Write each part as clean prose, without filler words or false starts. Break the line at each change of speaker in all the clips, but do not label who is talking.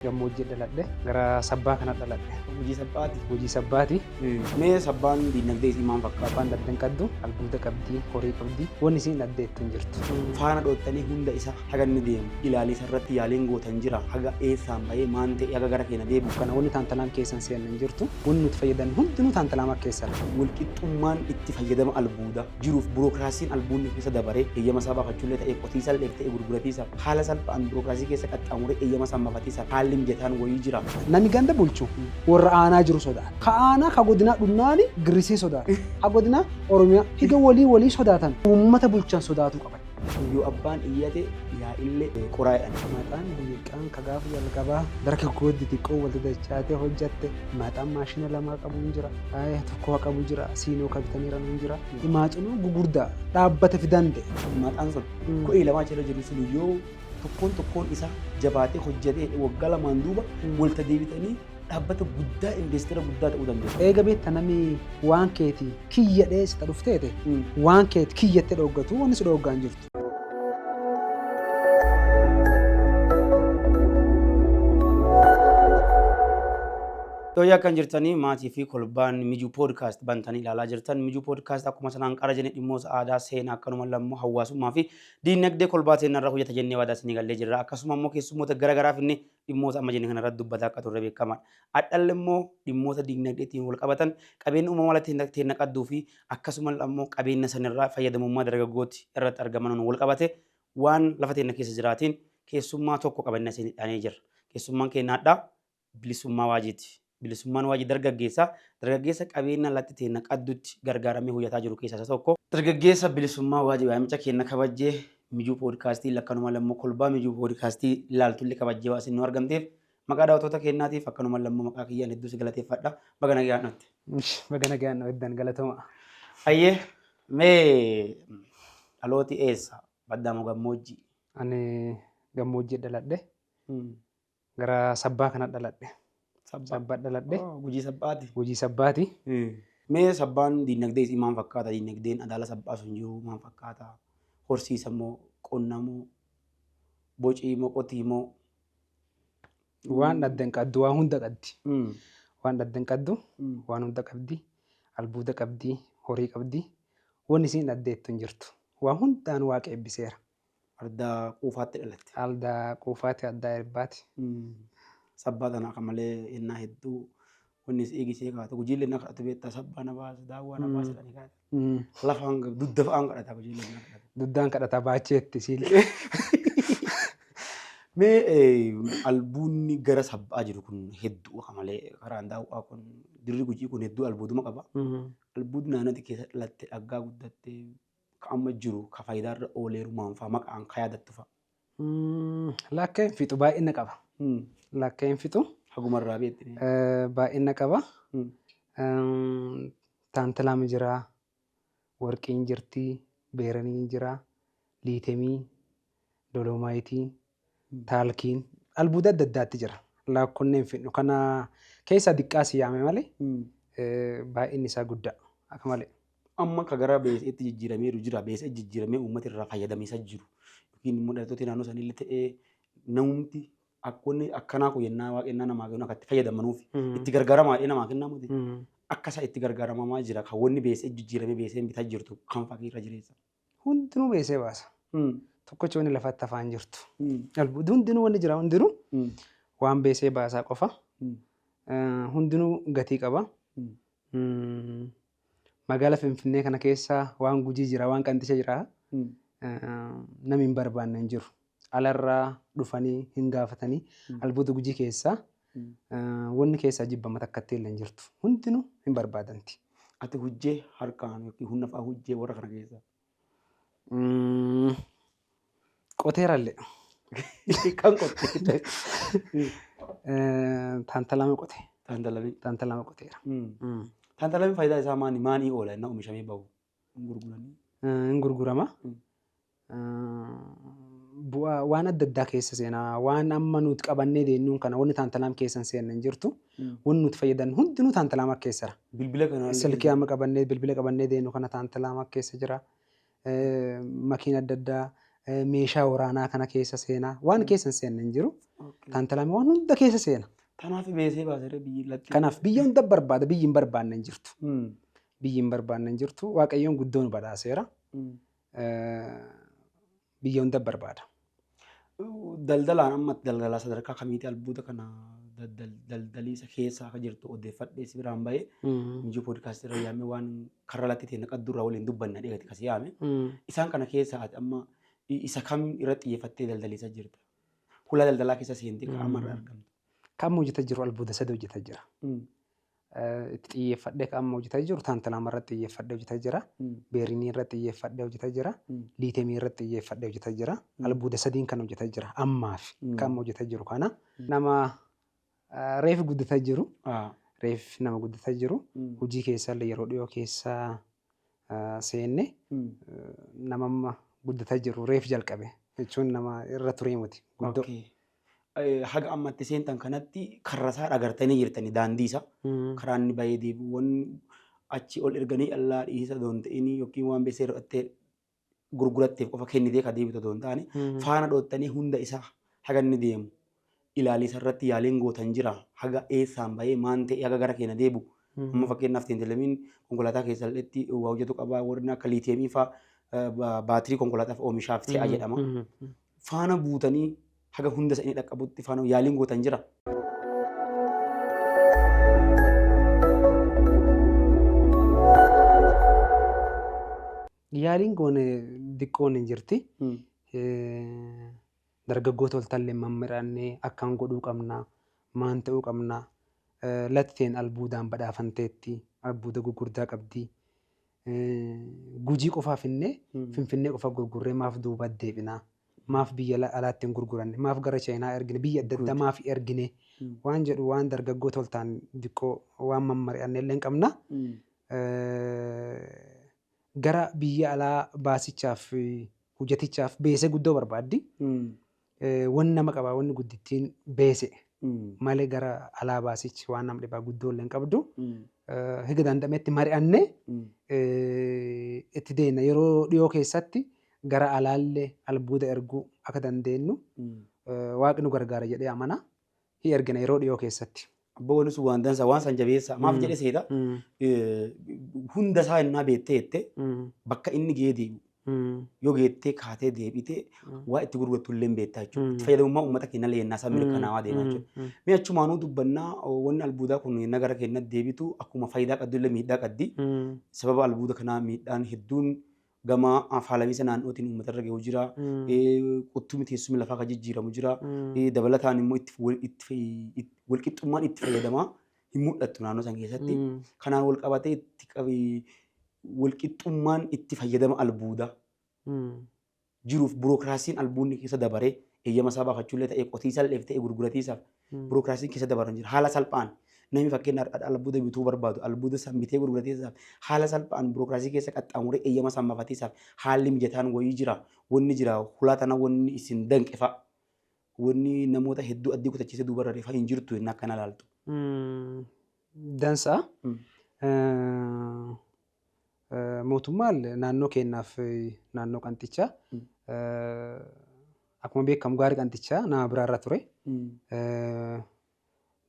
Gammoojjii dhaladhe, gara sabbaa kana dhaladhe.
Gujii Sabbaati.
Gujii Sabbaati.
Mee sabbaan diinagdee isii maal fakkaata?
Abbaan dhabde hin qabdu, albuuda qabdi, horii qabdi, wanni isiin dhabdeettu hin jirtu.
Faana dhoottanii hunda isa haga inni deemu ilaalii isarratti yaaliin gootan jira, haga eessaan bahee maan ta'e haga gara keenya deebi'u.
Kana wanni taantalaam keessa hin seenne hin jirtu. Wanni nuti fayyadan hundinuu taantalaama keessa.
Walqixxummaan itti fayyadama albuudaa jiruuf burookiraasiin albuudni keessa dabaree eeyyama isaa baafachuullee ta'e, qotiisallee ta'e, gurguratiisaaf haala salphaan burookiraasii keessa qaxxaamuree eeyyama isaan baafatiisaaf haalli mijataan wayii jira.
Nami ganda bulchu warra aanaa jiru sodaata. Ka aanaa ka godinaa dhumnaani girrisee sodaata. Ka godinaa Oromiyaa higa walii walii sodaatan, uummata bulchan sodaatuu qaban.
Yoo abbaan iyyate yaa'illee qoraa jedhan.
Maxaan diqqaan ka gaafa jalqabaa dargaggoonni xixiqqoo walitti dachaatee hojjatte, maxaan maashina lamaa qabu hin jira, tokko qabu jira, siinoo ka bitaniiran hin jira. Maaxinuu gugurdaa dhaabbata fidan ta'e.
Maxaan sun ko'ee lamaa jala jiru sun yoo tokkoon tokkoon isaa jabaatee hojjetee waggaa lamaan duuba walta deebitanii dhaabbata guddaa, investera guddaa ta'uu dandeessu.
Eega beekta, namni waan keeti kiyya dheessita dhufteete, waan keeti kiyyatti dhooggatu, wanni si dhooggaa hin jirtu.
Tooyyaa, kan jirtanii maatii fi kolbaan Mijuu Podcast bantanii ilaalaa jirtan. Mijuu Podcast akkuma sanaan qara jenne dhimmoota aadaa, seenaa, akkanuma lammoo hawaasummaa fi diinagdee kolbaa teennarra hojjeta jennee waadaa isinii gallee jirra. Akkasuma immoo keessummoota gara garaa finne dhimmoota amma jenne kanarratti dubbataa akka turre beekamaadha. Adhalli immoo dhimmoota diinagdeetiin wal qabatan, qabeenya uumamaa alatti teenna qadduu fi akkasuma immoo qabeenya sanirraa fayyadamummaa dargaggooti irratti argaman wal qabate, waan lafa teenna keessa jiraatiin keessummaa tokko qabannee isin hidhaanee jirra. Keessummaan keenya hadhaa Bilisummaa Waajiiti. Bilisummaan Waajii dargaggeessa. Dargaggeessa qabeenya latti teenna qaddutti gargaaramee hojjataa jiru keessaa isa tokko. Dargaggeessa Bilisummaa Waajii waamicha keenna kabajjee Mijuu Poodkaastii lakkanuma lammoo kolbaa Mijuu Poodkaastii laaltullee kabajjee waa isin nu argamteef maqaa daawwattoota keennaatiif akkanuma lammoo maqaa kiyyaan hedduu si galateeffadha. Baga nagaan dhufte.
Baga nagaan nu eddan, galatoma.
Hayyee, mee dhalooti eessa? Baddaa moo gammoojjii?
Ani gammoojjii dhaladhe. Gara sabbaa kana dhaladhe.
Sabbaa.
Sabbaa dhaladhe.
Oh, Gujii Sabbaati.
Gujii Sabbaati.
Mee sabbaan diinagdee isii maal fakkaata? Diinagdeen adaala sabbaa sun jiru maal fakkaata? Horsiisa moo, qonna moo, bocii moo, qotii moo?
Waan dhabde hin qabdu, waan hunda qabdi. Waan dhabde hin qabdu, waan hunda qabdi. Albuuda qabdi, horii qabdi. Wanni isiin dhabdeettu hin jirtu. Waa hundaan Waaqa eebbiseera.
Ardaa quufaatti dhalatte.
Ardaa quufaati, ardaa eebbaati.
Sabbaa tana akka malee yennaa hedduu wanni si eegisee kaatu, gujiillee na kadhatu beektaa, sabbaa na baasa, daawwaa na baasa jedhanii kadhata. Lafaan dugda fa'aan kadhata, gujiillee na kadhata.
Duddaan kadhata baacheetti siillee.
Mee albuunni gara sabbaa jiru kun hedduu akka malee, karaan daawwaa kun, dirri Gujii kun hedduu albuuduma qaba. Albuudni naannoo keessa dhalatte, dhaggaa guddatte, ka amma jiru, ka faayidaarra ooleeru maan fa'a, maqaan ka yaadattu fa'a?
Lakka hin fixu, baay'ina qaba. Lakka hin fixu.
Hagumarraa beekti.
Baay'ina qaba. Taantalaami jira, warqiin jirti, beeraniin jira, liitemii, dolomaayitii, taalkiin, albuuda adda addaatti jira. Laakkonnee hin fixnu. Kana keessaa diqqaa si yaame malee baay'inni isaa guddaa akka malee.
Amma ka gara beeseetti jijjiirameeru jira. Beesee jijjiiramee uummati irraa fayyadamiisa jiru. Yookiin immoo dhalattooti naannoo sanillee ta'ee namumti akkoonni akkanaa kun yennaa waaqennaa namaa kennu akka itti fayyadamanuuf itti gargaaramaa jedhee namaa kennaa miti. Akka isaa itti gargaaramamaa jira. Kan wanni beesee jijjiiramee beeseen bitaa jirtu kan fakkii irra jireessa.
Hundinuu beesee baasa. Tokkochi wanni lafatti hafaan jirtu. Albuudi hundinuu wanni jira hundinuu waan beesee baasaa qofa. Hundinuu gatii qaba. Magaala Finfinnee kana keessa waan Gujii jira, waan Qanxisha jira. Namni hin barbaanne hin jiru. Alarraa dhufanii hin gaafatanii, albuuda Gujii keessaa wanni keessaa jibbama takkatti illee hin jirtu. Hundinuu hin barbaadanti.
Ati hujjee harkaan yookiin humna fa'aa hujjee warra kana keessa?
Qoteerallee.
Kan qotte?
Taantalama qote.
Taantalamii.
Taantalama qoteera.
Taantalamiin faayidaa isaa maani? Maanii oola inni oomishamee bahu? Hin gurguranii?
Hin gurgurama. Bu'aa waan adda addaa keessa seenaa, waan amma nuti qabannee deemnuun kana wanni taantalaam keessa hin seenne hin jirtu. Wanni nuti fayyadan hundinuu taantalaama keessara.
Bilbila kanaan.
Silkii amma qabannee, bilbila qabannee deemnu kana taantalaama keessa jira. Makiina adda addaa, meeshaa waraanaa kana keessa seenaa, waan keessa hin seenne hin jiru. Taantalamii waan hunda keessa seena.
Tanaaf beesee baasee biyyi latti.
Kanaaf biyya hunda barbaada, biyyi hin barbaanne hin jirtu. Biyyi hin barbaanne hin jirtu. Waaqayyoon guddoo nu badhaaseera. Biyya hunda barbaada.
Daldalaan amma daldalaa sadarkaa kamiiti albuuda kana daldaliisa keessa akka jirtu odeeffadhee si biraan bahee Mijuu Poodkaastii irra yaamee waan karra latti ta'e naqaddurraa waliin dubbanna dheegate kasi yaame. Isaan kana keessa ati amma isa kam irratti xiyyeeffattee daldaliisa jirta? Hulaa daldalaa keessa seentee kan amma irra argamtu.
Kan amma hojjetaa jiru albuuda sadi hojjetaa jira. Itti xiyyeeffadhee kan amma hojjetaa jiru taantalaama irratti xiyyeeffadhee hojjetaa jira. Beerinii irratti xiyyeeffadhee hojjetaa jira. Liitemii irratti xiyyeeffadhee hojjetaa jira. Albuuda sadiin kan hojjetaa jira ammaaf kan amma hojjetaa jiru kana. Nama reef guddataa jiru. Reef nama guddataa jiru. Hojii keessallee yeroo dhiyoo keessa seenne nama amma guddataa jiru reef jalqabe jechuun nama irra turee miti guddoo.
Haga ammatti seentan kanatti karra isaa agartanii jirtanii daandii isaa karaa inni bahee deebi'u wanni achi ol erganii allaa dhiisa doon ta'inii yookiin waan beesee hir'attee gurguratteef qofa kennitee ka deebitu otoo hin taane faana dhoottanii hunda isaa haga inni deemu ilaaliisa irratti yaaliin gootan jira haga eessaan bahee maan ta'e haga gara keenya deebi'u. Amma fakkeenyaaf teentelemiin konkolaataa keessa illeetti waa hojjetu qaba, warri akka liitiyeemii fa'aa baatirii konkolaataaf oomishaaf ta'aa jedhama. Faana buutanii haga hunda isa inni dhaqqabutti faana yaaliin gootan jira.
Yaaliin goone diqqoon hin jirti. Dargaggoota oltallee mammirannee akkaan godhuu qabna, maan ta'uu qabna. Latti teen albuudaan badhaafanteetti, albuuda gurguddaa qabdi. Gujii qofaaf innee Finfinnee qofa gurgurree maaf duuba deebina? Maaf biyya alaatti hin gurguranne? Maaf gara Chaayinaa ergine? Biyya adda addaa maaf ergine? Waan jedhu waan dargaggoota oltaan diqqoo waan mammari'anne illee hin qabna. Gara biyya alaa baasichaaf hojjetichaaf beesee guddoo barbaaddi. Wanni nama qabaa wanni guddittiin beese malee gara alaa baasichi waan nama dhibaa guddoo illee hin qabdu. Higa danda'ametti mari'annee itti deemna. Yeroo dhiyoo keessatti gara alaallee albuuda erguu akka dandeenyu waaqni nu gargaara jedhee amana. Hi ergina yeroo dhiyoo keessatti.
Abboo wanni sun waan dansa waan san jabeessa maaf jedhe seeta hunda isaa innaa beettee jette bakka inni gahee deebi'u yoo geettee kaatee deebite waa itti gurgurattu illee beektaa jechuudha. Itti fayyadamummaa uummata keenya illee yennaa isaa mirkanaawaa deemaa jechuudha. Mee achumaanuu dubbannaa wanni albuudaa kun yennaa gara keenyatti deebitu akkuma faayidaa qabdu illee miidhaa qabdi. Sababa albuuda kanaa miidhaan hedduun gama faalamiinsa naannootiin uummata irra gahu jira. Quttumi teessumni lafaa kan jijjiiramu jira. Dabalataan immoo walqixxummaan itti fayyadamaa hin mul'attu naannoo san keessatti. Kanaan wal qabatee itti walqixxummaan itti fayyadama albuudaa jiruuf burookiraasiin albuunni keessa dabaree eeyyama isaa baafachuullee ta'ee qotiisallee ta'ee gurguratiisaaf burookiraasiin keessa dabaran jira. Haala salphaan namni fakkeenyaaf albuuda bituu barbaadu albuuda san bitee gurguratiisaaf haala salphaan burookiraasii keessa qaxxaamuree eeyyama san baafatiisaaf haalli mijataan wayii jira. Wanni jira hulaa tana wanni isin danqe fa'a. Wanni namoota hedduu addii kutachiisee duubarra reefa hin jirtu inni akkana ilaaltu.
Dansa. Mootummaan naannoo keenyaaf naannoo Qanxichaa akkuma beekamu gaarii Qanxichaa nama biraarra ture.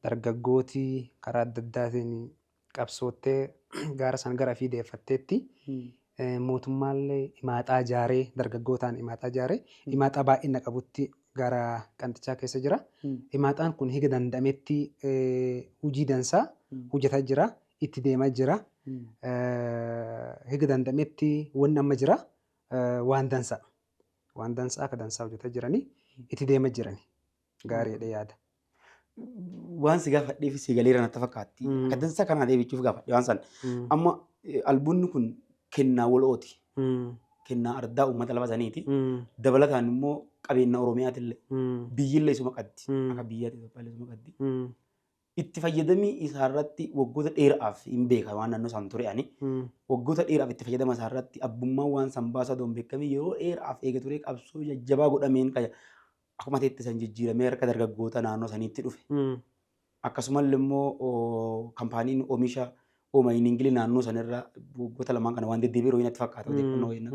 Dargaggooti karaa adda addaatiin qabsoottee gaara san gara ofii deeffatteetti. Mootummaallee imaaxaa ijaaree dargaggootaan imaaxaa ijaaree imaaxaa baay'ina qabutti gara Qanxichaa keessa jira. Imaaxaan kun higa danda'ametti hojii dansaa hojjetaa jira. Itti deemaa jira. Higa danda'ametti wanni amma jira waan dansaa. Waan dansaa akka dansaa hojjetaa jiranii itti deemaa jirani. Gaariidha yaada.
Waan si gaafadheef si galeera natti fakkaatti. Akka dansaa kanaa deebichuuf gaafadhe waan san. Amma albuunni kun kennaa wal'ooti. Kennaa ardaa uummata lafa saniiti. Dabalataan immoo qabeenya Oromiyaatillee biyyillee isuma qabdi. Akka biyyaatti Itoophiyaallee isuma qabdi. Itti fayyadamii isaa irratti waggoota dheeraaf hin beeka waan naannoo isaan ture ani. Waggoota dheeraaf itti fayyadama isaa irratti abbummaan waan san baasaa doon beekamii yeroo dheeraaf eega ture qabsoo jajjabaa godhameen kaya akkuma ta'etti san jijjiiramee harka dargaggoota naannoo saniitti dhufe. Akkasumallee immoo kampaaniin oomisha oomayiningilii naannoo sanirra waggoota lamaan kana waan deddeebi'ee yeroo natti fakkaata odeeffannoo wayii.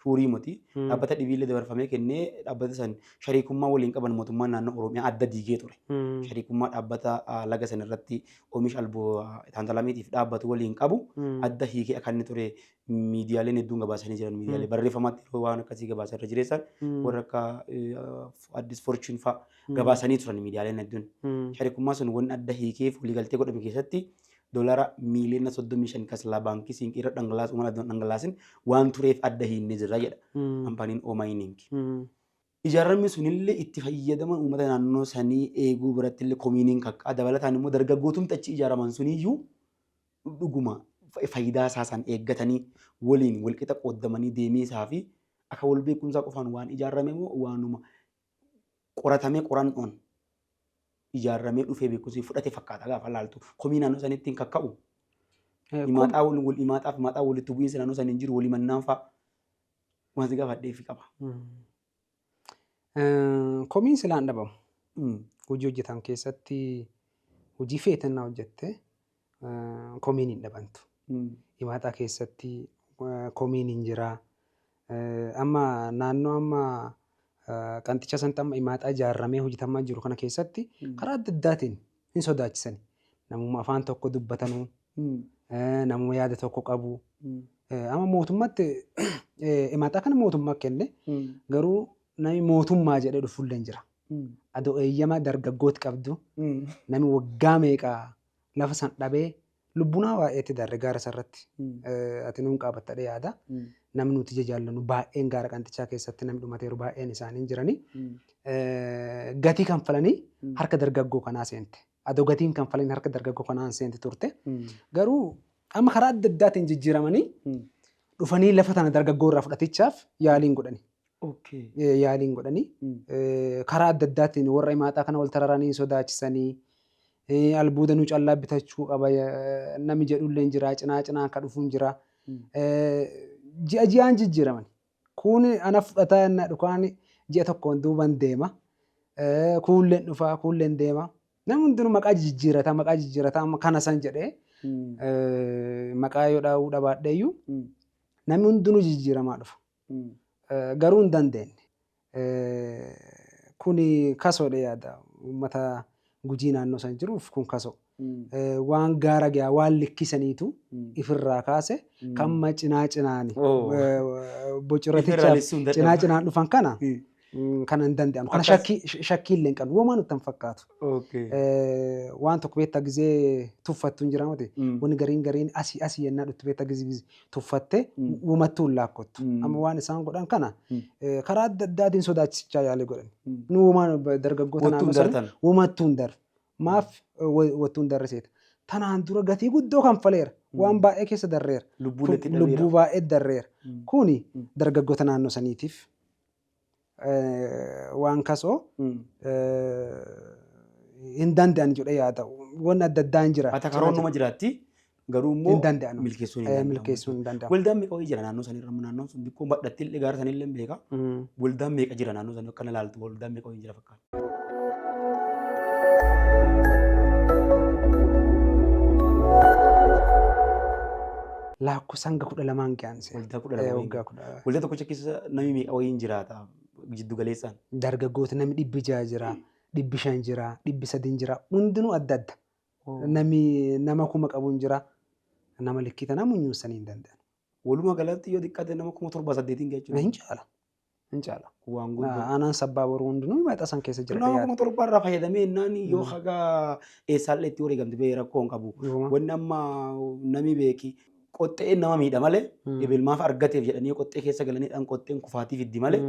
Shuurii miti. Dhaabbata dhibiillee dabarfamee kennee dhaabbata san shariikummaa waliin qaban mootummaan naannoo Oromiyaa adda diigee ture. Shariikummaa dhaabbata laga san irratti oomisha taantalamiitiif dhaabbatu waliin qabu adda hiikee akka inni ture miidiyaaleen hedduun gabaasanii jiran. Miidiyaalee barreeffamaatti yeroo waan akkasii gabaasan irra jireessan warra akka Addis Fortune fa'a gabaasanii turan miidiyaaleen hedduun. Shariikummaa sun wanni adda hiikeef waliigaltee godhame keessatti $35 miliyoona kaslaa baankii siinqii irra dhangalaasu mana dhangalaasin waan tureef adda hiinnee jirra jedha kaampaaniin O-Mining. Ijaaramni sunillee itti fayyadama uummata naannoo sanii eeguu biratti illee komiiniin kaqqaa dabalataan immoo dargaggootumti achi ijaaraman suniyyuu dhuguma faayidaa isaa san eeggatanii waliin walqixa qooddamanii deemiisaa fi akka wal beekumsaa qofaan waan ijaarame moo waanuma qoratamee qorannoon ijaarramee dhufee beekumsi fudhate fakkaata gaafa laaltu. Komii naannoo sanitti hin kakka'u. Himaaxaa wal wal himaaxaa fi himaaxaa walitti bu'iinsa naannoo sanii hin jiru walii mannaan fa'a. Waan si gaafadheefi qaba.
Komiin silaa hin dhabamu. Hojii hojjetan keessatti hojii feetannaa hojjette komiin hin dhabantu. Himaaxaa keessatti komiin hin jira. Amma naannoo amma qanxicha sanatti amma himaaxaa ijaarramee hojjetamaa jiru kana keessatti karaa adda addaatiin hin sodaachisani. Namuma afaan tokko dubbatanuu, namuma yaada tokko qabu. Amma mootummaatti himaaxaa kana mootummaa kenne garuu namni mootummaa jedhee dhufullee hin jira. Adoo eeyyama dargaggooti qabdu namni waggaa meeqa lafa san dhabee lubbunaa baay'eetti darre gaara isarratti. Ati nuun qaabattadhe yaada. Namni nuti jaallannu baay'een gaara qanxichaa keessatti namni dhumateeru baay'een isaanii hin jirani. Gatii kanfalanii harka dargaggoo kanaa seente. Adoo gatiin kanfalanii harka dargaggoo kanaa seente turte. Garuu amma karaa adda addaatiin jijjiiramanii dhufanii lafa tana dargaggoo irraa fudhatichaaf yaaliin godhani. Yaaliin godhanii karaa adda addaatiin warra himaaxaa kana wal tararanii sodaachisanii albuuda nu callaa bitachuu qaba namni jedhullee hin jira cinaa cinaa akka dhufu hin jira. Ji'a ji'aan jijjiiraman. Kun ana fudhataa inni dhukaan ji'a tokkoon duuban deema. Kuulleen dhufaa kuulleen deema. Namni hundinuu maqaa jijjiirataa maqaa jijjiirataa amma kana san jedhee maqaa yoo dhaa'uu dhabaadheeyyuu namni hundinuu jijjiiramaa dhufa. Garuu hin dandeenye. Kuni kasoodha yaada uummata Gujii naannoo san jiruuf kun kasoo. Waan gaara gahaa waan likkisaniitu ifirraa kaase kan ma cinaa cinaani bocirratichaaf cinaa cinaan dhufan kana kana hin danda'amu. Kana shakkii illee hin qabnu. Womaa nutti hin fakkaatu. Waan tokko beektaa gizee tuffattu hin jira miti. Wanni gariin gariin asii asii yennaa dhuttu beektaa gizee tuffatte womattuu hin laakkottu. Amma waan isaan godhan kana karaa adda addaatiin sodaachisichaa yaalii godhan. Nu womaa dargaggoota naannoo sana womattuu hin darbu. Maaf wottuu hin darre seeta. Tanaan dura gatii guddoo kanfaleera. Waan baay'ee keessa darreera. Lubbuu baay'ee darreera. Kuni dargaggoota naannoo saniitiif waan kasoo hin danda'an jedhee yaada. Wanni adda addaa hin jira.
Ata karoon numa jiraatti garuu immoo
Hin danda'an.
milkeessuun hin danda'amu.
Milkeessuun hin danda'amu.
Waldaan meeqa wayii jira naannoo sanirra naannoon sun xiqqoo badhatti illee gaara sanillee hin beeka. Waldaan meeqa jira naannoo sanirra akkana ilaaltu waldaan meeqa wayii jira fakkaata.
Lakkoofsa hanga 12n ga'an seera.
Waldaa 12 wayii.
Waggaa kudha.
Waldaa tokkicha keessa namni meeqa wayiin jiraata jiddu galeessaan?
Dargaggoota namni 600 jira, 500 jira, 300 jira. Hundinuu adda adda. Namni nama 1000 qabu hin jira. Nama likkii tanaa munyuussanii hin danda'an.
Walumaa galatti yoo xiqqaate nama 7,000 8,000 jechuudha.
Hin caala. Hin caala.
Waan guddaa.
Aanaan sabbaa boruu hundinuu maxxa san keessa jira.
Nama 7,000 irraa fayyadamee innaan yoo haga eessaallee itti wareegamte bee rakkoo hin qabu. Wanni amma nami beeki qoxxeen nama miidha malee ebilmaaf argateef jedhanii qoxxee keessa galanii dhaan qoxxeen kufaatii fiddi malee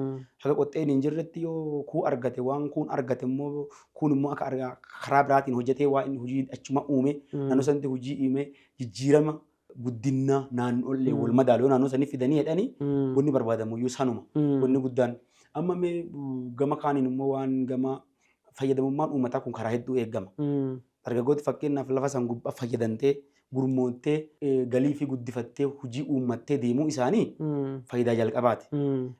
haga qoxxeen hin jirretti yoo kuu argate waan kuun argate immoo kuun immoo akka karaa biraatiin hojjetee waa inni hojii achuma uume naannoo sanatti hojii uume jijjiirama guddinna naannoollee wal madaalu yoo naannoo sanii fidanii jedhanii wanni barbaadamu iyyuu sanuma wanni guddaan. Amma mee gama kaaniin immoo waan gama fayyadamummaan uummataa kun karaa hedduu eegama. Dargaggooti fakkeenyaaf lafa san gubbaa fayyadamtee gurmoottee galii fi guddifattee hojii uummattee deemuu isaanii faayidaa jalqabaati.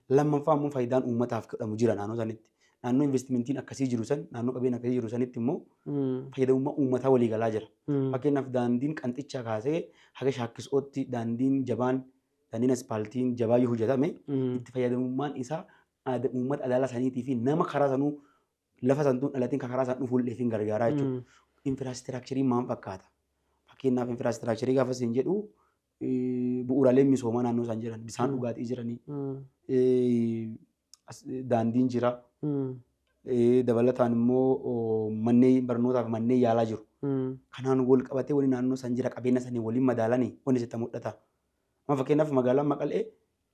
Lammaffaa immoo faayidaan uummataaf godhamu jira naannoo sanitti. Naannoo investimentiin akkasii jiru san naannoo qabeen akkasii jiru sanitti immoo fayyadamummaa uummataa waliigalaa jira. Fakkeenyaaf daandiin qanxichaa kaasee haga shaakkisootti daandiin jabaan Daandiin aspaaltiin jabaa yoo hojjetame itti fayyadamummaan isaa uummata adaala saniitii fi nama karaa sanuu lafa santuun dhalatiin kan karaa san dhufuullee hin gargaaraa jechuudha. Infiraastiraakchariin maal fakkaata? Fakkeenyaaf infiraastiraakcharii gaafa isin jedhu bu'uuraaleen misoomaa naannoo isaan jiran bishaan dhugaatii jiranii daandiin jira. Dabalataan immoo manneen barnootaa fi manneen yaalaa jiru. Kanaan wal qabatee wani naannoo san jira qabeenya sanii waliin madaalanii wanni sitti mul'ata. Amma fakkeenyaaf magaalaan Maqalee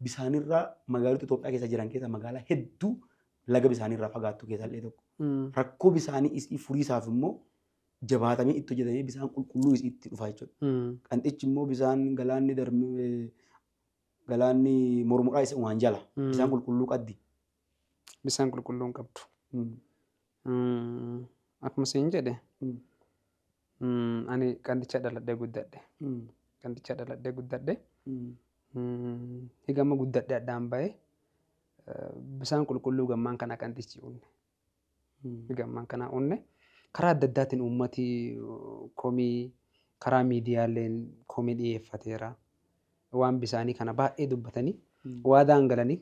bisaanirraa magaalota Itoophiyaa keessa jiran keessaa magaalaa hedduu laga bisaanirraa fagaattu keessaa illee tokko. Rakkoo bisaanii isii furiisaaf immoo jabaatamee itti hojjetamee bisaan qulqulluu isii itti dhufa jechuudha. Qanxichi immoo bisaan galaanni darbe galaanni mormudhaa isa waan jala. Bisaan qulqulluu qabdi.
Bisaan qulqulluu hin qabdu. Akkuma siin jedhe ani Qanxicha dhaladhee guddadhe. Qanxicha dhaladhee guddadhe. Higama guddadhe addaan bahee bisaan qulqulluu gammaan kana Qanxichi unne. Gammaan kana unne. Karaa adda addaatiin uummati komii karaa miidiyaaleen komii dhiyeeffateera. Waan bisaanii kana baay'ee dubbatanii waadaan galanii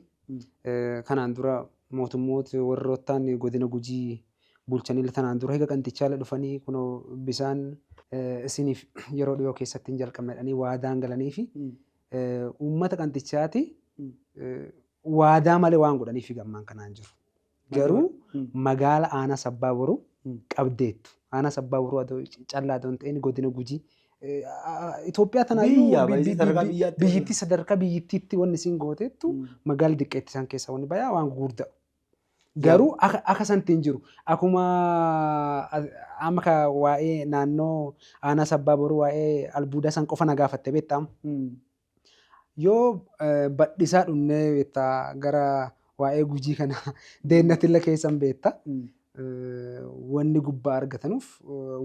kanaan dura mootummoota warroottaan godina Gujii bulchanii tanaan dura higa Qanxichaa dhufanii kunoo bisaan isiniif yeroo dhiyoo keessatti hin jalqabne jedhanii waadaan galanii fi uummata Qanxichaati waadaa malee waan godhaniif gammaan kanaan jiru. Garuu magaala aanaa Sabbaa Boruu qabdeettu. Aanaa Sabbaa Boruu adoo callaa adoo hin ta'in godina Gujii Itoophiyaa tanaayyuu
Biyya, baay'ee sadarkaa biyyaatti.
Biyyittii sadarkaa biyyittiitti wanni isin gooteettu magaala diqqeetti isaan keessaa wanni bayaa waan gurguddaa. Garuu akka sanatti hin jiru. Akkuma amma ka waa'ee naannoo aanaa Sabbaa Boruu waa'ee albuudaa san qofa na gaafatte beektaa. Yoo badhisaa dhunnee beektaa gara waa'ee Gujii kana deennatilla keessan beekta. Wanni gubbaa argatanuuf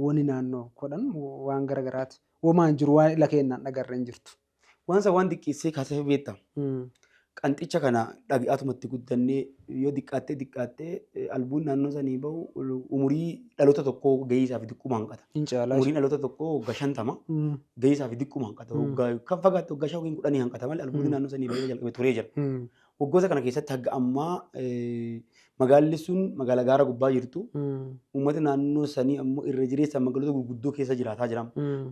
wanni naannoo godhan waan gara garaati. Womaan jiru waan ila keenyaan dhagarre hin jirtu.
Waan san waan diqqeessee kaasee beekta. Qanxicha kana dhagi'aatumatti guddannee yoo diqqaattee diqqaattee albuun naannoo sanii bahu umurii dhaloota tokkoo gahii isaa fi diqquma hanqata.
Hin caalaa.
Umuriin dhaloota tokkoo waggaa 50 gahii isaa fi diqquma hanqata. Waggaa kan fagaatte waggaa 5 yookiin 10 hanqata malee albuudni naannoo sanii bahee jalqabe turee jira. Waggoota kana keessatti haga ammaa magaalli sun magaala gaara gubbaa jirtu. Uummata naannoo sanii ammoo irra jireessa magaalota gurguddoo keessa jiraataa jira.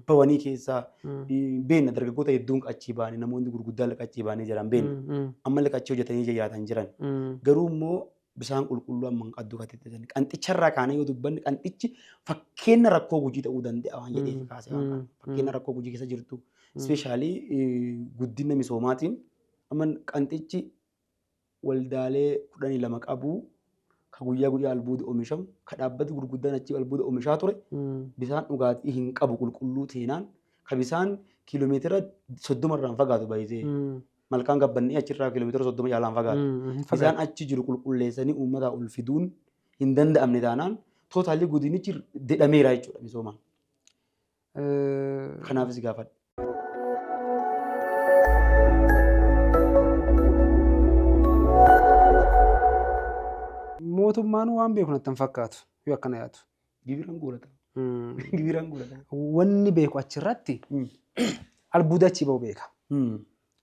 Bawanii keessa beenna dargaggoota hedduun achii ba'anii namoonni gurguddaan achii ba'anii jiran beenna. Ammallee achii hojjetanii jiraatan jiran. Garuu immoo bisaan qulqulluu amma hin qabdu kan itti Qanxicharraa kaanee yoo dubbanne Qanxichi fakkeenya rakkoo Gujii ta'uu danda'a waan jedheef kaasee waan kana. Fakkeenya rakkoo Gujii keessa jirtu. Ispeeshaalii guddina misoomaatiin amma Qanxichi waldaalee 12 qabu ka guyyaa guyyaa albuuda oomishamu ka dhaabbati gurguddaan achii albuuda oomishaa ture bisaan dhugaatii hin qabu qulqulluu teenaan ka bisaan kiiloomeetira 30 irraan fagaatu baay'isee malkaan Gabbannee achirraa kiiloomeetira 30 caalaan fagaatu. Bisaan achi jiru qulqulleessanii uummataa ol fiduun hin danda'amne taanaan tootaalii godinichi dedhameera jechuudha misoomaan. Kanaafis gaafadha.
Mootummaan waan beeku natti hin fakkaatu yoo akkana yaadu.
Gibiraan guurata. Gibiraan guurata.
Wanni beeku achirratti albuuda achii bahu beeka.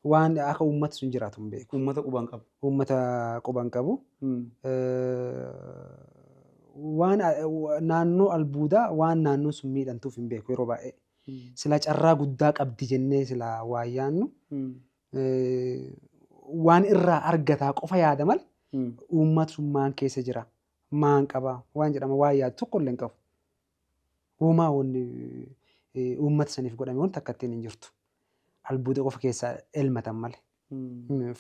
Waan akka uummati sun jiraatu hin beeku.
Uummata qubaan qabu.
Uummata quban qabu. Waan naannoo albuudaa waan naannoon sun miidhamtuuf hin beeku yeroo baay'ee. Sila carraa guddaa qabdi jennee sila waa yaannu waan irraa argataa qofa yaada malee uummati sun maan keessa jira maan qaba waan jedhama waan yaadu tokko illee hin qabu. Homaa wanni uummata saniif godhame wanti akka ittiin hin jirtu. Albuuda qofa keessaa elmatan malee.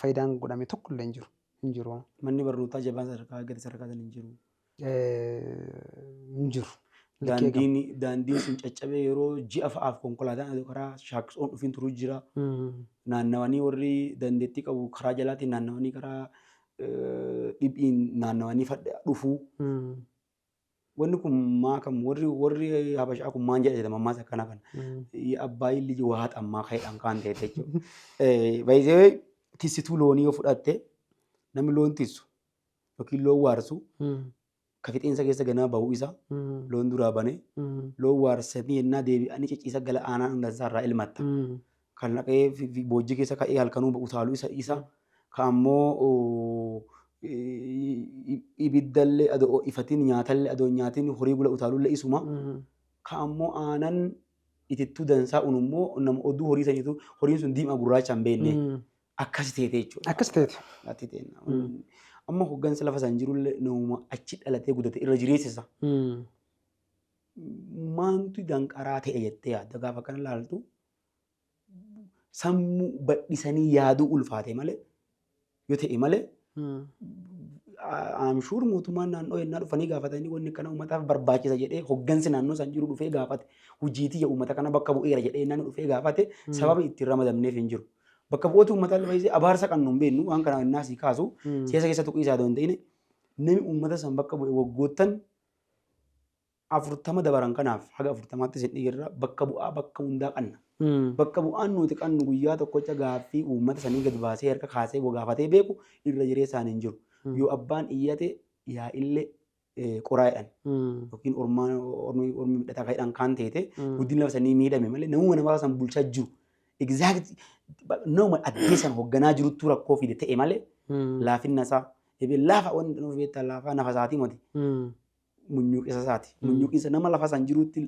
Faayidaan godhame tokko illee hin jiru. Hin jiru.
Manni barnootaa jabaan sadarkaa gadi sadarkaa san hin jiru.
Hin jiru.
Daandiin sun caccabee yeroo ji'a fa'aaf konkolaataan aduu karaa Shaakkisoon dhufiin turuu jira. Naannawanii warri dandeettii qabu karaa jalaatiin naannawanii karaa dhibbiin naannawanii dhufuu. Wanni kun maa kam warri Habashaa kun maan jedha jedhama ammaas akkana kana. Abbaayin liji waa xammaa ka'eedhaan kaan ta'e jechuudha. Baay'ee tissituu loonii yoo fudhatte namni loon tissu yookiin loon waarsu ka fixeensa keessa ganama bahu isa loon duraa banee loon waarsanii yennaa deebi'anii ciciisa gala aanaan hunda isaa irraa elmatta. Kan dhaqee boojjii keessa ka'ee halkanuu utaalu isa kan ammoo ibiddallee adoo ifatiin, nyaatallee adoo nyaatiin horii gula utaalullee isuma. Kan ammoo aanan itittuu dansaa unummoo nama oduu horii saniitu horiin sun diimaa gurraacha hin beekne akkas teete jechuudha.
Akkas teete.
Ati teenna. Amma hoggansa lafa san jirullee namuma achi dhalatee guddate irra jireessisa. Maantu danqaraa ta'e jettee yaadda gaafa kana ilaaltu? Sammuu bal'isanii yaaduu ulfaate malee yoo ta'e malee, I'm sure mootummaan naannoo yennaa dhufanii gaafatanii wanni kana uummataaf barbaachisa jedhee, hoggansi naannoo san jiru dhufee gaafate, hojiitii uummata kana bakka bu'eera jedhee yennaa dhufee gaafate, sababa ittiin ramadamneef hin jiru. Bakka bu'oota uummataa lafa abaarsa qabnu hin beeknu. Waan kana yennaa sii kaasu, siyaasa keessa tuqii isaa hin ta'in, namni uummata san bakka bu'e waggoottan 40 dabaran kanaaf haga 40tti isin dhiirra bakka bu'aa bakka hundaa qabna. Bakka bu'aan nuti qabnu guyyaa tokkocha gaaffii uummata sanii gad baasee harka kaasee gaafatee beeku irra jireessaan hin jiru. Yoo abbaan iyyate yaa'illee qoraa jedhan yookiin ormaan ormi ormi midhataa kan jedhan kaan teete guddina lafa sanii miidhame malee namuma nama san bulchaa jiru. Exact nama addee san hoogganaa jiruttu rakkoo fide ta'e malee laafinna isaa ebee laafa wanti nuuf beektaa laafaa nafa isaatii mati munyuuqisa isaati. Munyuuqinsa nama lafa san jirutti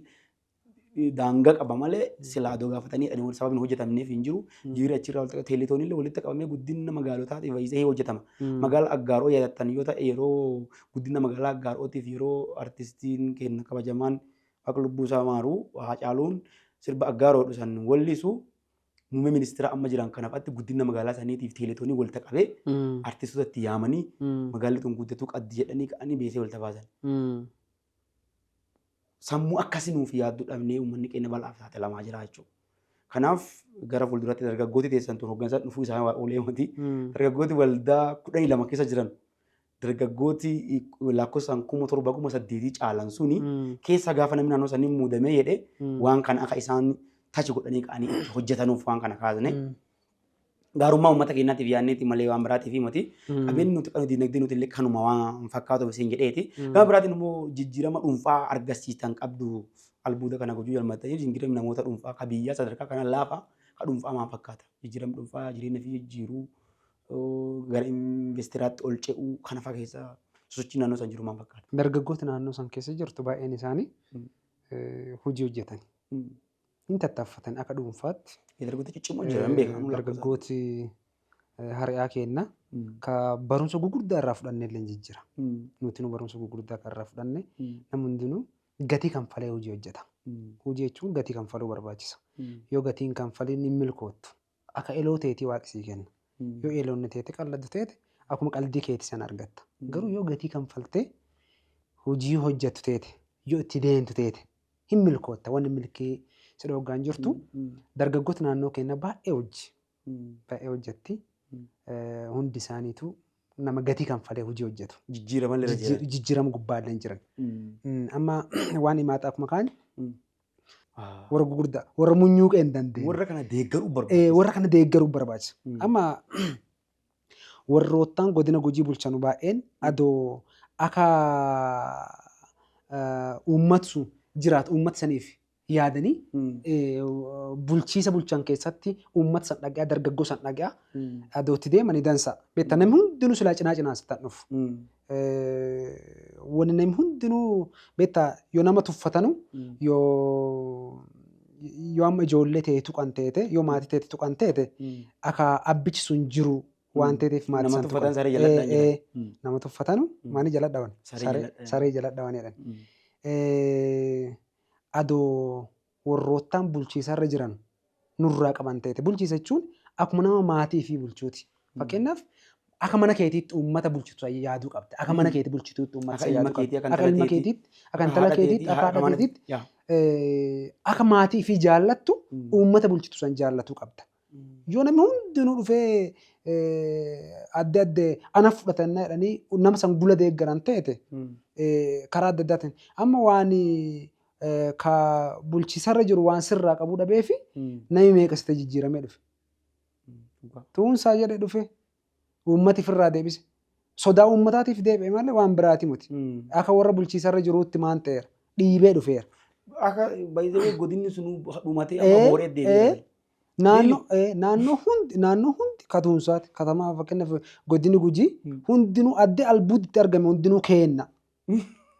daangaa qaba malee silaa adoo gaafatanii jedhanii sababni hojjetamneef hin jiru. Jiirri achirraa walitti teeletoonillee walitti qabamee guddina magaalotaatiif fayyisee hojjetama. Magaalaa Aggaaroo yaadattan yoo ta'e, yeroo guddina magaalaa Aggaarootiif yeroo artistiin keenya kabajamaan Waaqa lubbuu isaa maaru Haacaaluun sirba Aggaaroo san wallisu, muummee ministeera amma jiran kanaaf guddina magaalaa saniitiif teeletoonii walitti qabee artistoota itti yaamanii magaalli tun guddatuu qabdi jedhanii ka'anii beesee walitti baasan. Sammuu akkasii nuuf yaadduu dhabnee uummanni keenya bal'aaf saaxilamaa jira jechuudha. Kanaaf gara fuulduratti dargaggooti teessan tun hooggansa dhufuu isaa oolee miti. Dargaggooti waldaa 12 keessa jiran, dargaggooti lakkoofsaan 7,000 8,000 caalan suni keessa gaafa namni naannoo sanii muudamee jedhe waan kana akka isaan tachi godhanii ka'anii itti hojjetanuuf waan kana kaasne. Gaarummaa uummata keenyaatiif yaadneeti malee waan biraatiif miti. Qabeenyi nuti qabnu, dinagdee nuti illee kanuma waan fakkaatu isin jedheeti. Gama biraatiin immoo jijjiirama dhuunfaa argisiistan qabdu. Albuuda kana gochuu jalmattanii jijjiiramni namoota dhuunfaa ka biyyaa sadarkaa kana laafa, ka dhuunfaa maal fakkaata? Jijjiiramni dhuunfaa jireenya fi jijjiiruu, gara investiraatti ol ce'uu kana fa'a keessa sosochii naannoo san jiru maal fakkaata?
Dargaggoota naannoo san keessa jirtu baay'een isaanii hojii hojjetan. Hin tattaaffatan akka dhuunfaatti.
Dargaggoota ciccimoo jiran beekamu.
Dargaggooti hari'aa kenna. Ka barumsa gurguddaa irraa fudhanne illee jijjiira. Nuti nu barumsa gurguddaa kan irraa fudhanne, namni hundinuu gatii kanfalee hojii hojjeta. Hojii jechuun gatii kanfaluu barbaachisa. Yoo gatiin kanfaliin hin milkoottu. Akka eloo teetii waaqi sii kenna. Yoo eloonni teete qalladdu teete akkuma qaldii keetii sana argatta. Garuu yoo gatii kanfaltee hojii hojjettu teete, yoo itti deemtu teete, hin milkootta. Wanni milkii si dhooggaan jirtu. Dargaggoota naannoo keenya baay'ee hojii baay'ee hojjetti. Hundi isaaniitu nama gatii kanfalee hojii hojjetu.
Jijjiirama illee irra jiran.
Jijjiirama gubbaa illee jiran. Amma waan himaataa akkuma kaan warra gurguddaa warra munyuuqee hin dandeenye.
Warra kana deeggaruu barbaachisa.
Warra kana deeggaruu barbaachisa. Amma warroottan godina Gujii bulchanu baay'een adoo akka uummatu sun jiraatu uummata saniif yaadanii bulchiisa bulchan keessatti uummata san dhaga'aa, dargaggoo san dhaga'aa adoo itti deemanii dansa. Beektaa, namni hundinuu silaa cinaa cinaan sitti dhufu. Wanni namni hundinuu, beektaa, yoo nama tuffatanu, yoo amma ijoollee ta'e tuqan teete, yoo maatii ta'e tuqan teete, akka abbichi sun jiru waan ta'eef maatii
Nama
san
tuffatan
tuqan.
Saree jaladhaan jedhan.
Nama tuffatanu maani jala dhawan?
Saree jala.
Saree jala dhawan jedhan. Adoo warroottaan bulchiisarra jiran nurraa qaban teete, bulchiisa jechuun akkuma nama maatii fi bulchuuti. Fakkeenyaaf akka mana keetiitti uummata bulchitu yaaduu qabda. Akka mana keetii bulchituutti uummata
Akka ilma
yaaduu
keetii,
qabda.
akka
Akka ilma
intala
keetiitti, akka intala
haadha
keetiitti,
keetii,
akka haadha
mana
keetiitti,
yaa.
akka maatii fi jaallattu uummata bulchitu san jaallatuu qabda. Yoo namni hundinuu dhufee adde adde ana fudhatanna jedhanii nama san gula deeggaran ta'ete, karaa adda addaatiin amma waan ka bulchiisarra jiru waan sirraa qabuu dhabee fi namni meeqa sitti jijjiiramee dhufe. Tuunsaa jedhe dhufe uummati ofirraa deebise. Sodaa uummataatiif deebi'e malee waan biraati miti. Akka warra bulchiisarra jiruutti maan ta'eera. Dhiibee dhufeera.
Akka baay'ee godinni sun dhumatee amma booree deebi'e.
Naannoo hundi katuunsaati. Katamaa, fakkeenyaaf godini Gujii hundinuu adde albuuditti argame hundinuu keenna.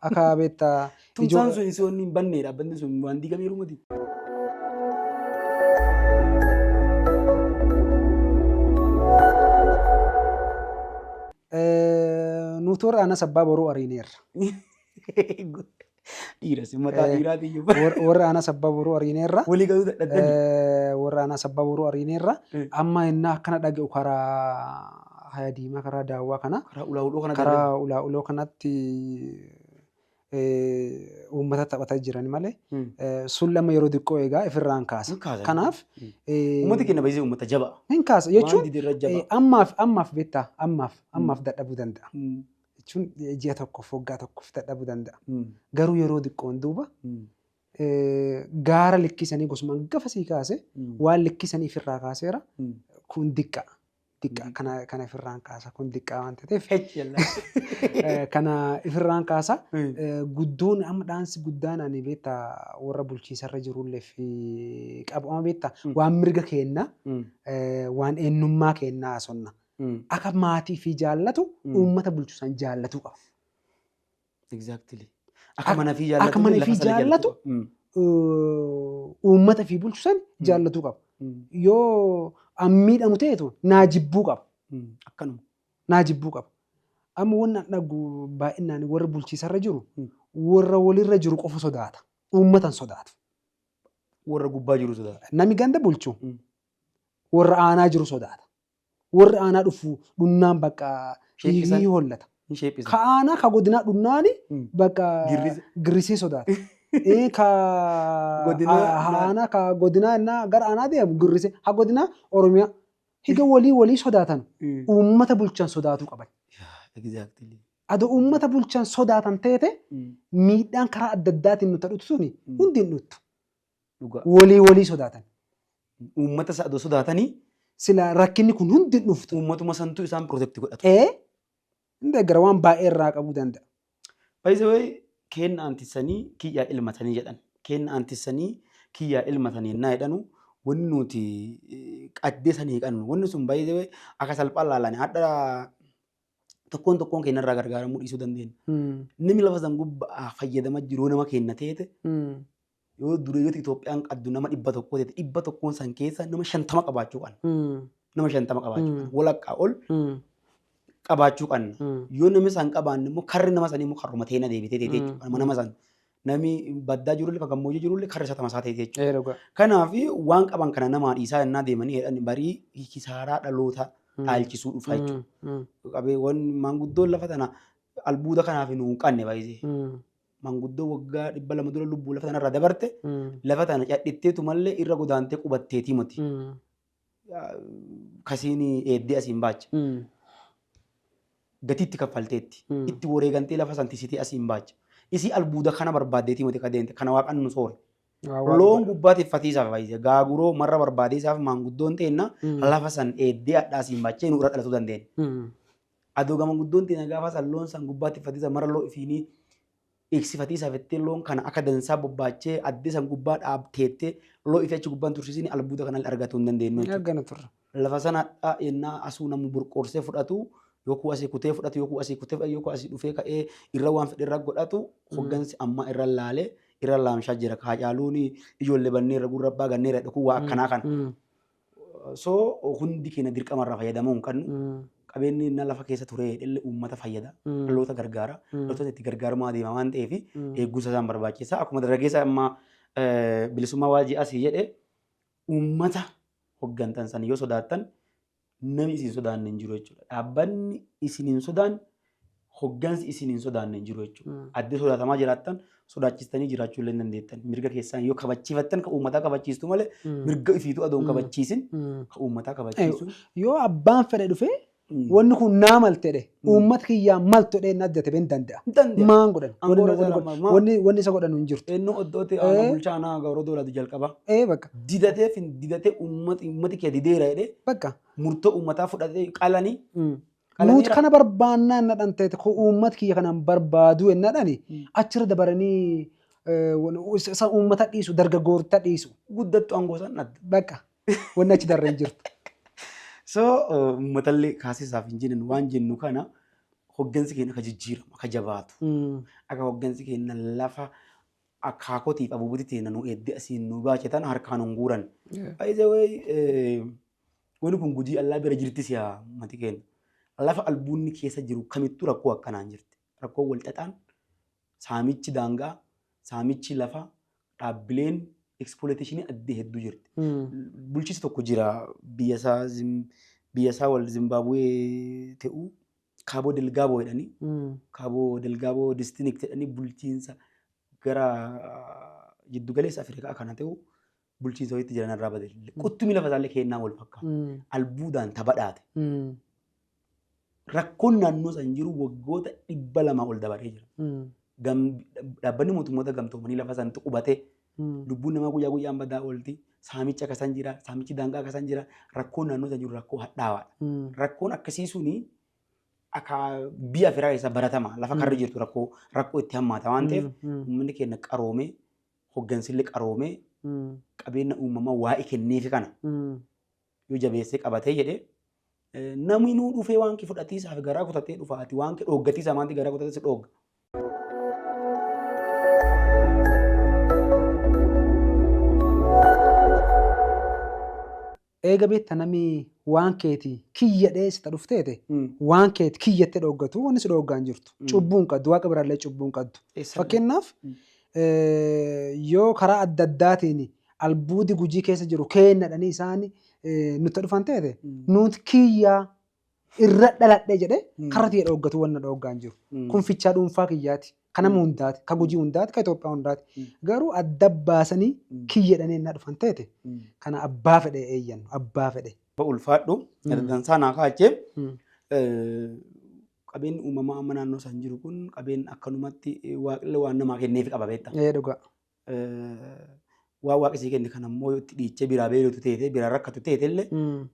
Akka beektaa.
Tumsaan sun isoo inni hin banne, dhaabbanni sun waan diigameeru miti.
Nuti warra aanaa Sabbaa Boruu ariineerra.
Dhiira si mataa dhiiraati iyyuu.
Warra aanaa Sabbaa Boruu ariineerra.
Walii galuu dadhabdani.
Warra aanaa Sabbaa Boruu ariineerra. Amma innaa akkana dhaga'u karaa Haya Diimaa, karaa Daawwaa kana.
Karaa ulaa uloo kana.
Karaa ulaa uloo kanatti uummata taphataa jiran malee sun lama yeroo xiqqoo egaa ifirraan kaasa. Kanaaf
Uummati keenya baay'ee uummata jabaa.
Hin kaasa jechuun
Waan dide irra jabaa.
ammaaf beektaa, ammaaf dadhabuu danda'a. Jechuun ji'a tokkoof, waggaa tokkoof dadhabuu danda'a. Garuu yeroo xiqqoon duuba gaara likkisanii gosumaan gafa sii kaase waan likkisanii ifirraa kaaseera, kun diqqa. Diqqa kana ifirraan kaasa, kun diqqaa waan ta'eef kana ifirraan kaasa. Guddoon amma dhaansi guddaan ani beektaa warra bulchiisarra jirullee fi qabu amma beektaa waan mirga keenna, waan eenyummaa keenna haasonna. Akka maatii fi jaallatu uummata bulchu san jaallatuu qaba.
Exactly. Akka mana fi jaallatu.
Akka mana fi jaallatu uummata fi bulchu san jaallatuu qaba. Yoo an miidhamu ta'etu naa jibbuu qaba.
Akkanuma.
Naa jibbuu qaba. Amma wanni an dhagu baay'inaan warra bulchiisarra jiru warra walirra jiru qofa sodaata. Uummatan sodaatu.
Warra gubbaa jiru sodaata.
Nami ganda bulchu warra aanaa jiru sodaata. Warri aanaa dhufu dhunnaan bakka
Sheephisan.
ni hollata.
Hin sheephisa.
Ka aanaa ka godinaa dhunnaani bakka
Girrise.
Girrisee sodaata. Ka
Godinaa
aanaa ka godinaa innaa gara aanaa deemu girrise. Ha godinaa Oromiyaa. Higa walii walii sodaatan uummata bulchan sodaatuu qaban. Adoo uummata bulchan sodaatan teete miidhaan karaa adda addaatiin nutti dhuftu suni hundi hin dhuttu. Walii walii sodaatan.
Uummata isa adoo sodaatanii
Sila rakkinni kun hundi hin dhuftu.
Uummatuma santu isaan protect godhatu.
Ee, hin deeggara, waan baay'ee irraa qabuu danda'a.
By the way, kenna antissanii kiyyaa ilmatanii jedhan. Kenna antissanii kiyyaa ilmatanii yennaa jedhanu wanni nuti qaddee sanii qabnu. Wanni sun, by the way, akka salphaan laalani hadha tokkoon tokkoon keenya irraa gargaaramuu dhiisuu dandeenya. Namni lafa san gubbaa fayyadamaa jiru nama keenya teete, yoo dureeyyota Itoophiyaan qabdu nama 100 teete, 100n san keessa nama 50 qabaachuu qabna. Nama 50 qabaachuu qabna. Walakkaa ol qabaachuu qabna. Yoo namni san qabaanne immoo karri nama sanii immoo karruma teena deebitee teete jechuudha. Nama san namni baddaa jirullee kan gammoojjii jirullee karri isa tamasaa teete jechuudha.
Ee, dhugaa.
Kanaaf waan qaban kana namaa dhiisaa yennaa deemanii jedhan barii kisaaraa dhaloota dhaalchisuu dhufa jechuudha. Qabee maanguddoon lafa tana albuuda kanaaf nu hin qabne baay'ee. Maanguddoo waggaa 200 dura lubbuu lafa tanarraa dabarte lafa tana cadhitteetu mallee irra godaantee qubatteetii miti. Kasiin eeddee asiin baacha. Gatiitti kaffalteetti. Itti wareegantee lafa san tisitee asiin baacha. Isii albuuda kana barbaaddeetii miti ka deemte, kana waaqan nu soore. Loon gubbaatti uffatiisaaf baay'ise. Gaaguroo marra barbaadeesaaf maanguddoon teenna lafa san eeddee hadhaa asiin baachee nu irra dhalatuu dandeenya. Adoo gama guddoon teenya gaafa san loon san gubbaatti uffatiisa mara loo ifiinii eegsifatiisaaf jettee loon kana akka dansaa bobbaachee addee san gubbaa dhaabteettee loo ifee achi gubbaan tursiisini albuuda kana argatuu hin dandeenyu jechuudha.
Argana turre.
Lafa sana hadhaa yennaa asuu namni burqoorsee fudhatu, yookiin asii kutee fudhatu, yookiin asii kutee fudhatu, yookiin asii dhufee ka'ee irra waan fedhe irra godhatu, hoggansi ammaa irra laalee irra laamshaa jira. Haacaaluun ijoollee bannee irra gurra abbaa ganneera jedhu waa akkanaa kana. So hundi keenya dirqama irraa fayyadamuu hin qabnu. Qabeenyi inni lafa keessa ture illee uummata fayyada. Dhaloota gargaara. Dhaloota itti gargaaramaa deema waan ta'eef eegumsa isaan barbaachisa. Akkuma dargaggeessa amma bilisummaa waajii asii jedhe, uummata hoggantan san yoo sodaattan namni isin sodaanne hin jiru jechuudha. Dhaabbanni isin hin sodaanne, hoggansi isin hin sodaanne hin jiru jechuudha. Addee sodaatamaa jiraattan sodaachistanii jiraachuu illee hin dandeettan. Mirga keessaan yoo kabachiifattan kan uummataa kabachiistu malee mirga ifiitu adoon kabachiisin kan uummataa kabachiisu.
Yoo abbaan fedhe dhufee wanni kun naa malte jedhe, uummata kiyyaa maltu jedhee inni addate ben danda'a.
Hin danda'a.
Maan godhan?
Aangoo irra jala
Wanni isa godhan hin jirtu.
Eenyu oddootti aanaa bulchaa aanaa Gabroo Doolaatu jalqaba.
Ee, bakka.
Didatee fin didatee uummati kee dideera jedhee
Bakka.
murtoo uummataa fudhatee qalanii.
Nuti kana barbaannaa inni dhan ta'e ko uummata kiyya kanaan barbaadu inni dhani achirra dabaranii isa uummata dhiisu, dargaggoota dhiisu.
Guddattu aangoo isaan dhabde.
Bakka. Wanni achi darre hin jirtu.
So uummatallee kaasisaaf hin jennu waan jennu kana hoggansi keenya akka jijjiiramu, akka jabaatu, akka hoggansi keenya lafa akaakotiif abubuti teenya nu eedde asiin nu baachetan harkaan hin guuran. By the way, wanni kun Gujii allaa bira jirti si'a mati keenya. Lafa albuunni keessa jiru kamittuu rakkoo akkanaan jirti. Rakkoo wal xaxaan, saamichi daangaa, saamichi lafa, dhaabbileen exploitation addee hedduu jirti. Bulchiinsi tokko jira biyya isaa wal Zimbaabuwee ta'u, Kaaboo Delgaaboo jedhanii, Kaaboo Delgaaboo District jedhanii, bulchiinsa gara jiddu galeessa Afrikaa kana ta'u bulchiinsa wayiitti jiran irraa bade. Quttumii lafa isaallee kennaa wal fakkaata. Albuudaan tabadhaate. Rakkoon naannoo san jiru waggoota 200 ol dabaree jira. Dhaabbanni mootummoota gamtoomanii lafa sanatti qubatee lubbuun namaa guyyaa guyyaan badaa oolti. Saamichi akkasan jira, saamichi daangaa akkasan jira. Rakkoon naannoo san jiru rakkoo hadhaawaadha. Rakkoon akkasii suni akka biyya Afrikaa keessa baratama. Lafa karri jirtu rakkoo itti hammaata waan ta'eef, uummanni keenya qaroomee, hoggansillee qaroomee, qabeenya uumamaa waa'ee kenneefi kana yoo jabeessee qabatee jedhee, namni nuu dhufee waan kee fudhatiisaaf garaa kutatee dhufa, ati waan kee dhooggatiisaa maanti garaa kutatee si dhoogga.
Eega beekta, namni waan keeti kiyya dheessita dhufteete, waan keeti kiyyattee dhooggatu, wanni si dhooggaa hin jirtu. Cubbuu hin qabdu, Waaqa biraallee cubbuu hin qabdu. Fakkeenyaaf, yoo karaa adda addaatiin albuudi Gujii keessa jiru kennadhanii isaan nutti dhufan teete, nuti kiyyaa irra dhaladhe jedhe karra tiyya dhooggatu, wanna dhooggaa hin jiru. Kun fichaa dhuunfaa kiyyaati. Ka nama hundaati. Ka Gujii hundaati. Ka Itoophiyaa hundaati. Garuu adda baasanii kiyya jedhanii na dhufan teete, kana abbaa fedhe eeyyannu abbaa fedhe.
Ulfaadhu, dansaa naa kaachee. Qabeenyi uumamaa amma naannoo san jiru kun qabeen akkanumatti waaqillee waan namaa kenneef qaba, beekta.
Ee, dhugaa.
Waan waaqi sii kenne kana immoo itti dhiichee biraa beelotu teete, biraa rakkatu teete illee,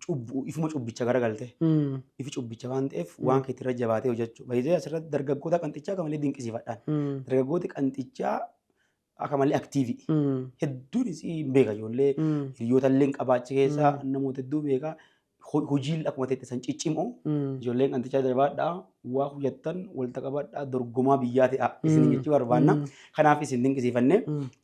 cubbu ifuma cubbicha garagalte. Ifi cubbicha waan ta'eef, waan keetti irra jabaatee hojjechuu. Baay'ee asirratti dargaggoota qanxichaa akka malee dinqisiifadhaan. Dargaggooti qanxichaa akka malee active. Hedduun isii hin beeka, ijoollee hiriyoota illee qabaachi keessaa namoota hedduu beeka. Hojiin akkuma ta'e san ciccimoo, ijoolleen qanxichaa jabaadhaa, waa hojjettan walta qabadhaa, dorgomaa biyyaa ta'a isin jechuu barbaanna. Kanaaf isin dinqisiifannee,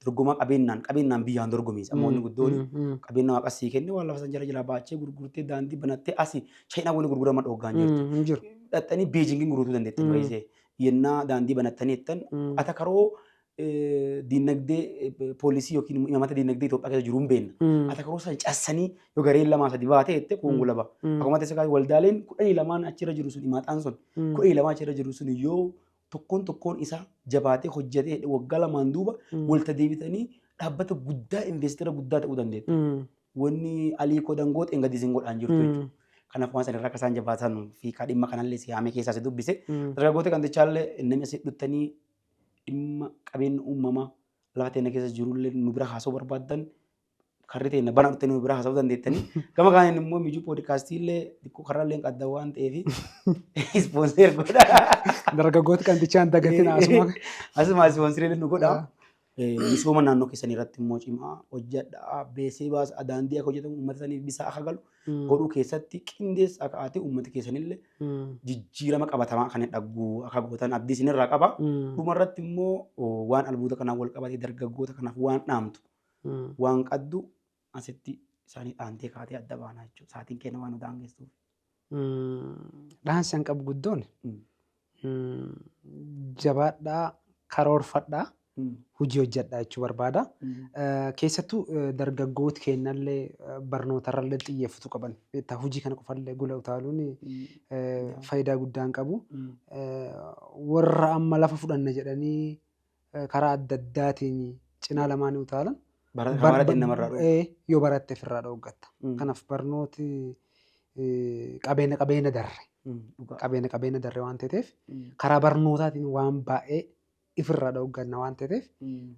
dorgomaa qabeenyaan biyyaan dorgomiisa. Amma wanni guddoon qabeenya waaqa sii kenne waan lafa san jala jala baachee gurgurtee daandii banattee asii Chaayinaa wani gurgurama dhooggaan jirtu.
Hin jiru.
Dhaxxanii Beejingiin gurgurtuu dandeettan baay'isee. Yennaa daandii banattanii jettan ata karoo diinagdee poolisii yookiin imaammata diinagdee Itoophiyaa keessa jiru hin beekna. Ata karoo san cassanii yoo gareen lamaa sadi baate jette kuun laba. Akkuma ta'e waldaaleen 12n achirra jiru sun, imaaxaan sun 12 achirra jiru sun, yoo tokkoon tokkoon isaa jabaatee hojjetee waggaa 2n duuba walta deebitanii dhaabbata guddaa investara guddaa ta'uu dandeettu. Wanni Aliikoo Dangooteen gadi isin godhaan jirtu jechuudha. Kanaaf waan sanirra akka isaan jabaatan fi dhimma kanallee si haamee keessaa si dubbise. Dargaggoota qanxichaallee namni asii dhuttanii dhimma qabeenya uumamaa lafa teenya keessa jirullee nu bira haasa'uu barbaaddan, karri teenya bana, dhuttanii nu bira haasa'uu dandeettanii. Gama kaaniin immoo Mijuu Poodkaastii illee xiqqoo karra illee qadda waan ta'eef sponsor godha.
Dargaggoota qanxichaa hin dagatin asuma.
Asuma sponsor nu godha. Misooma naannoo keessanii irratti immoo cimaa hojjedhaa, beesee baasa, daandii akka hojjetamu, uummata saniif bisaa akka galu godhuu keessatti qindeessa akka taate, uummata keessanillee jijjiirama qabatamaa kan dhaggu akka gootan abdii isinirraa qaba. Dhumarratti immoo waan albuuda kanaan wal qabatee dargaggoota kanaaf waan dhaamtu waan qaddu asitti isaanii dhaantee kaatee adda baanaa jechuudha. Sa'aatiin keenya waan nu daangessuuf.
Dhaansi an qabu guddoon jabaadhaa, karoorfadhaa, hojii hojjedhaa jechuu barbaada. Keessattuu dargaggooti keenyallee barnootarrallee xiyyeeffatu qaban. Beektaa, hojii kana qofallee gula utaaluun faayidaa guddaa hin qabu. Warra amma lafa fudhanna jedhanii karaa adda addaatiin cinaa lamaanii utaalan.
Barateen namarraa dhufu.
Yoo baratte ofirraa dhooggatta. Kanaaf barnooti qabeenya darre. Qabeenya darre waan ta'eef, karaa barnootaatiin waan baay'ee ifirraa dhoogganna waan ta'eef,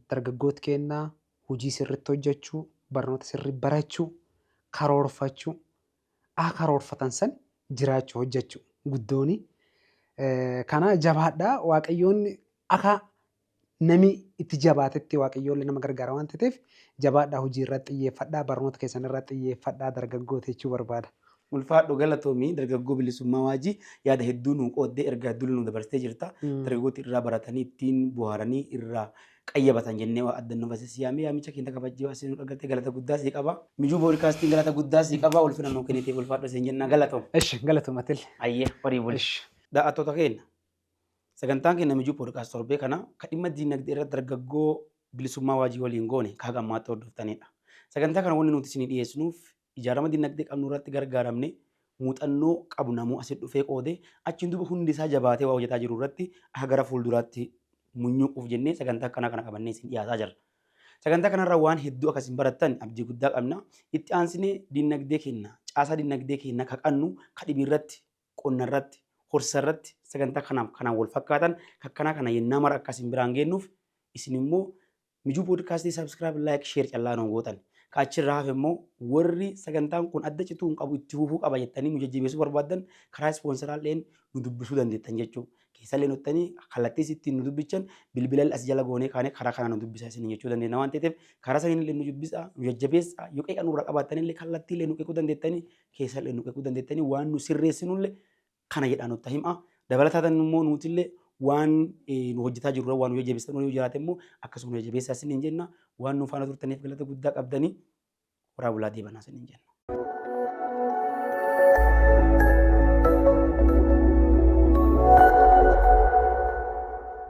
dargaggooti keenyaa hojii sirriitti hojjechuu, barnoota sirrii barachuu, karoorfachuu, haa karoorfatan san jiraachuu hojjechuu guddooni. Kana jabaadhaa, Waaqayyoon akka Nami itti jabaatetti Waaqayyoollee nama gargaara waan ta'eef jabaadhaa, hojii irratti xiyyeeffadhaa, barnoota keessan irratti xiyyeeffadhaa dargaggoota jechuu barbaada.
Ulfaadhu, galatoomii dargaggoo Bilisummaa Waajii, yaada hedduu nuu qooddee, ergaa hedduu nu dabarsitee jirta. Dargaggooti irraa baratanii, ittiin bohaaranii, irraa qayyabatan jennee waa addannoo basee si yaamee, yaamicha keenya kabajjee asii nu dhagaltee galata guddaa sii qaba. Mijuu Poodkaastiin galata guddaa sii qaba. Ulfina nuu kenniteef ulfaadhu siin jenna, galatoom.
Ishi, galatoomatil.
Ayyee, horii buli.
Ishi.
Daawwattoota keenya, sagantaan keenya Mijuu Poodkaast torbee kana kan dhimma diinagdee irratti dargaggoo Bilisummaa Waajii waliin goone kan haga ammaatti hordoftanidha. Sagantaa kana wanni nuti isinii dhiyeessinuuf ijaarama diinagdee qabnu irratti gargaaramne, muuxannoo qabu namuu asitti dhufee qoode, achiin duuba hundi isaa jabaatee waa hojjetaa jiru irratti akka gara fuulduraatti munyuuquuf jennee sagantaa akkanaa kana qabannee isin dhiyaataa jirra. Sagantaa kanarraa waan hedduu akka isin barattan abdii guddaa qabna. Itti aansinee diinagdee keenya, caasaa diinagdee keenya ka qabnu ka dhibii irratti, qonna irratti, horsiisa irratti, sagantaa kanaaf kanaan wal fakkaatan kakkanaa kana yennaa mara akka isin biraan geennuuf isin immoo Mijuu Poodkaastii subscribe, like, share callaa nu gootan. Ka achirraa hafe immoo warri sagantaan kun adda cituu hin qabu, itti fufuu qaba jettanii nu jajjabeessuu barbaaddan karaa ispoonseraalleen nu dubbisuu dandeettan jechuudha. Keessallee nuttanii kallattii ittiin nu dubbichan bilbila as jala goonee kaanee karaa kanaan nu dubbisaa isin jechuu dandeenya waan ta'eef, karaa saniin illee nu dubbisaa, nu jajjabeessaa. Yoo qeeqa nurraa qabaattan illee kallattii illee nu qeequu dandeettanii, keessallee nu qeequu dandeettanii, waan nu sirreessinullee kana jedhaa nutti himaa. Dabalataan immoo nutillee waan nu hojjetaa jirru waan nu jajjabeessan yoo jiraate immoo akkasuma nu jajjabeessaa isiniin jenna. Waan nu faana turtaniif galata guddaa qabdanii, horaa bulaa, deebanaa isiniin jenna.